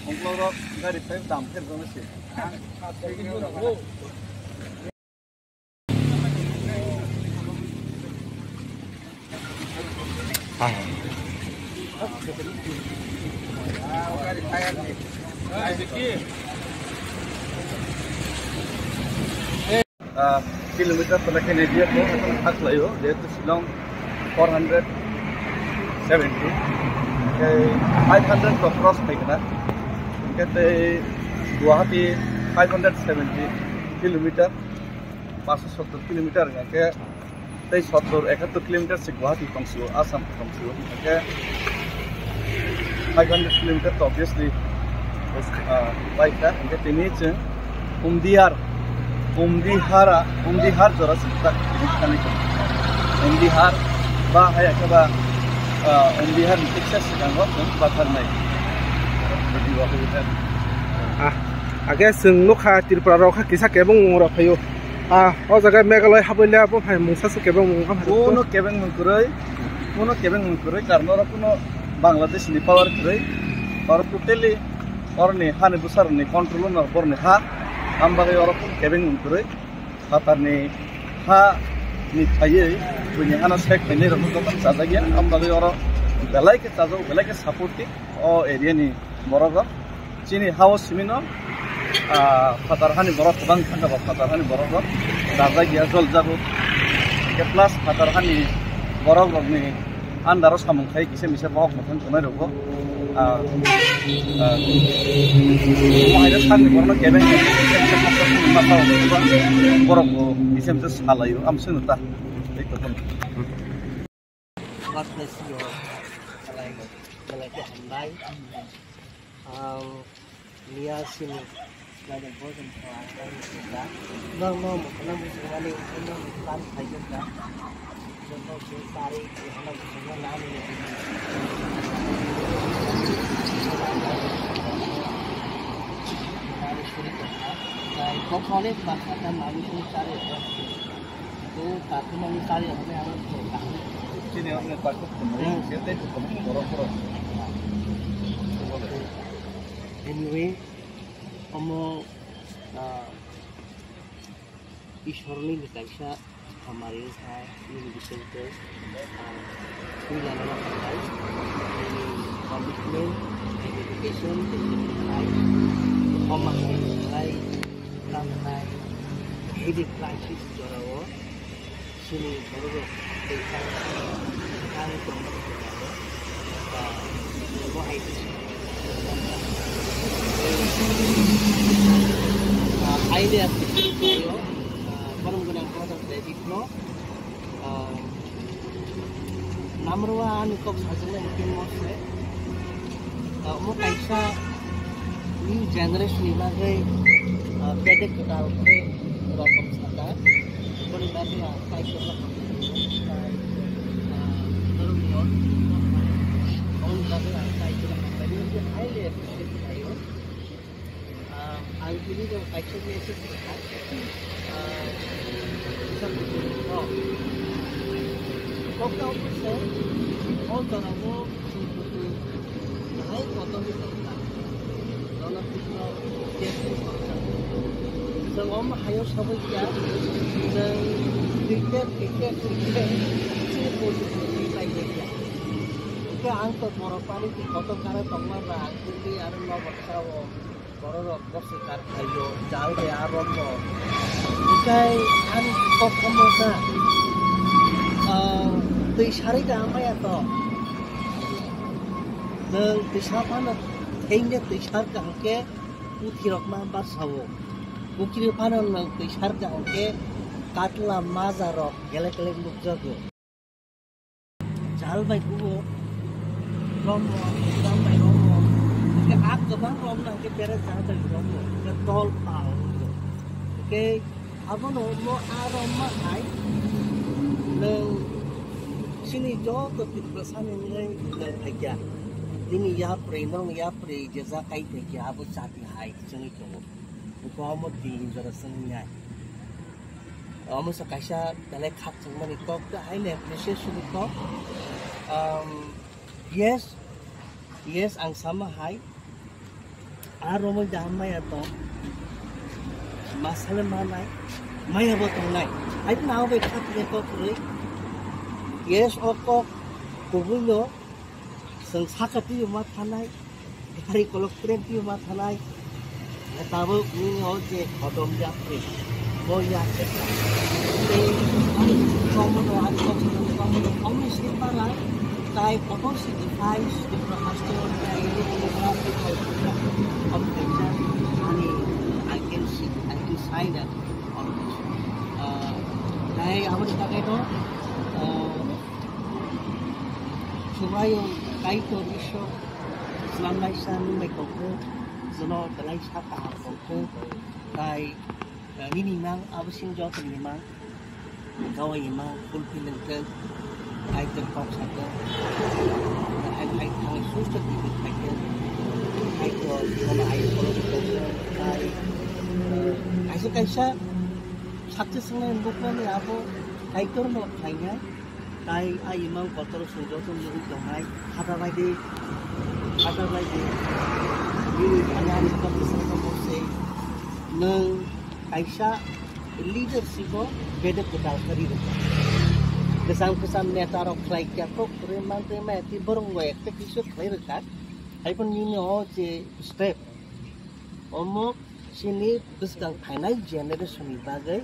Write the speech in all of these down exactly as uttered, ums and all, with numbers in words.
Uklok rok gari phai dam khe rwgano se. Ah, kilometer pala khe nai dia ko, haklaio, jehetu Shillong four hundred seventy, tei five hundred to cross khai kana, hingke tei Guwahati five hundred seventy kilometer, paanch sottor kilometer hingke tei sottor ekattor kilometer se Guwahati tongsiyo, Assam tongsiyo, hingke five hundred kilometer to obviously, ah, bai kha, hingke tini chwng Umdihar, Umdihara, Umdihar jora se tak tini thani chwng. Umdihar ba hai khe ba, ah, Umdihar ni tiksa swkango chwng patharnai. Ah, age chwng nukha Tripura rok kha kisa kebeng rok phaio. Ah, o jaga Meghalaya habaile abo hai mungsa se kebeng mung. Kuno kebeng mung kwrwi, kuno kebeng mung kwrwi, karon oro kuno Bangladesh ni power kwrwi, oro totally oroni hani bwsarokni control no boroni ha, am bagwi oro kuno kebeng mung kwrwi. Phatarni ha ni phaiwi buini hano sek phainai rokno joto chajakya, am bagwi oro belai khe chajak, belai khe supportive o area ni borok rok. Chini ha-o simi no, ah, phatar hani borok kwbang thangkha ba phatar hani borok rok chajakya, joljago. Khe plus phatar hani borok rokni under o samung khai kisa misa bohok mwthang tongnai rokbo, ah, ah, omo hai khe sakni borokno kebeng khe borok bo kisa misa salaio, am sino ta. Tei tongkha. God bless you all. Belai, belai khe hambai. Ang Mia sini, nani bojong ko ang nang sita. Nang no mo kana mo sumani, nang mo kan khai jok da. Joto se sari, hana mo sumani nani mo. Nani suri ko ha. Nai ko kone ba kata mami suri sari. To tatumani sari hone ang ko kahani. Chini hone takut kumri, hmm, sete kumri, borok borok. Anyway, omo, ah, Ishorni ni kaisa hamari wngkha, nini bisingtwi, ah, twi lama no hambai, nini commitment, nini dedication, nini life, omo hai, life, tam hai, heavy crisis jorao, Chini borok rok tei ang, ang tongmani jora o, ah, bo hai khe, ah, aile, ah, borom gwnang Brother David no, ah, namrwa ani kok sajwknai hwnkhe mose. Ah, omo kaisa new generation ni bagwi, ah, bedek kwtal khe rokom saka. Boni bagwi ang kaitorno hambai, ah, norokno, boni bagwi ang kaitorno hambai, highly appreciate khlaio. Ah, ang tini bo kaisa message rwkha. Ah, kisa kutung rok. Kokta office o, o jorao chwng kutung hai kotor ni tongkha. Nono kutung rok careful tongkha. Chwng omo hayo sabui kha, chwng twi tep, twi tep, twi tep, chini kutung rok twi pai kha. Hwnkhe ang to borok pani twi kotor kara tongma ba, ang twi aro nobar sao. Bororok boswkar khaio, jal de a romno. Hwnkhe ani kok omo kha, ah, twi sarwi da maya to. Nwng twi sa phano thengde twi sar ka hwnkhe puthirok ma ba sao. Pukhiri phano nwng twi sar ka hwnkhe katla majarok gelek gelek nukjago. Jal bai kubo rommo, jal bai rommo. Hingke a kwbang romno hingke bere jal bai rommo, hingke dol pal rommo. Hingke abono mo a romma hai nwng chini joto Tiprasani wngwi nwng phaikha. Nini yapri, norokni yapri jesa kai phaikha, abo chati hai chwngwi tongo. Hingke omo tin jora chwngwi nai. Omo se kaisa belai khakchangmani kok, tei haino appreciation ni kok. Um, yes, yes, ang sama hai. A romoi da maya tong. Masale manai. Maya bo tongnai. Hai na obe khat le kok roi. Yes, o kok kubui no. Seng saka tiyo ma thanai. Gari kolok train tiyo ma thanai. Tabuk nini o je hodom yapri. Bo yapri. Tei ani komodo, ani komodo, komodo, komodo se para. Tai kotor se defy, se para haste, tai ini ini para, ani, I can see, I can sign that. Uh, tai aboni takai to, uh, Subraiyung Kaitor Ishwar, swnamnaisa nung bai tongthung, jono belai sa kaham tongthung, tai, eh, nini mang abo sini joto ni mang, gawai ni mang, fulfill wngthung, Kaitor kok sathung, hai, hai, thangwi sujak ni bwkhai thung, Kaitor jono ayuk kolok tongthung, tai, eh, kaisa kaisa success wngnai bukmani abo Kaitor no khlainai. Tai a imang kotor song joto nugwi tongnai, hata bai di, hata bai di. Nini thani ani kok bwsai kok se nwng kaisa leadership o bedek kwtal khe ri rwkha. Kwcham kwcham neta rok khlai kya kok kwrwi man twi maya twi borok bo ekta kisa khlai rwkha. Haiphano nini o je step, omo chini bwskang phainai generation ni bagwi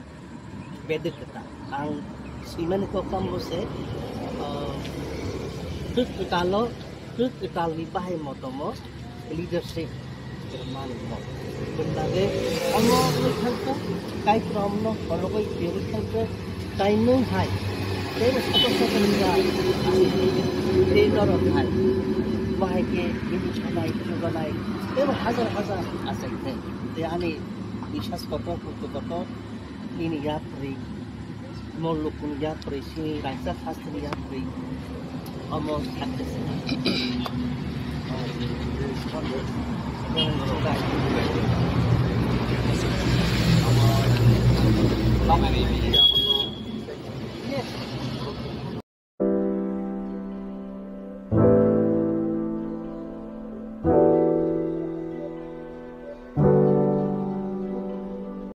bedek kwtal. Ang swimani kok tamo se, ah, twk kwtalo, twk kwtalni bahai motomo leadership mani mo. Bini bagwi omo wngwi thangkhe Kaitorno khorogwi twiwi thangkhe tai nwng hai teibo soto soto wngya tei norok hai. Bo hai khe bini sanai chubanai teibo hajar hajar achai khe. Tei ani biswas kotor, bukti kotor, nini yapri, mol lukuni yapri, sini raisa hasteni yapri, omo sakhe se. Yes.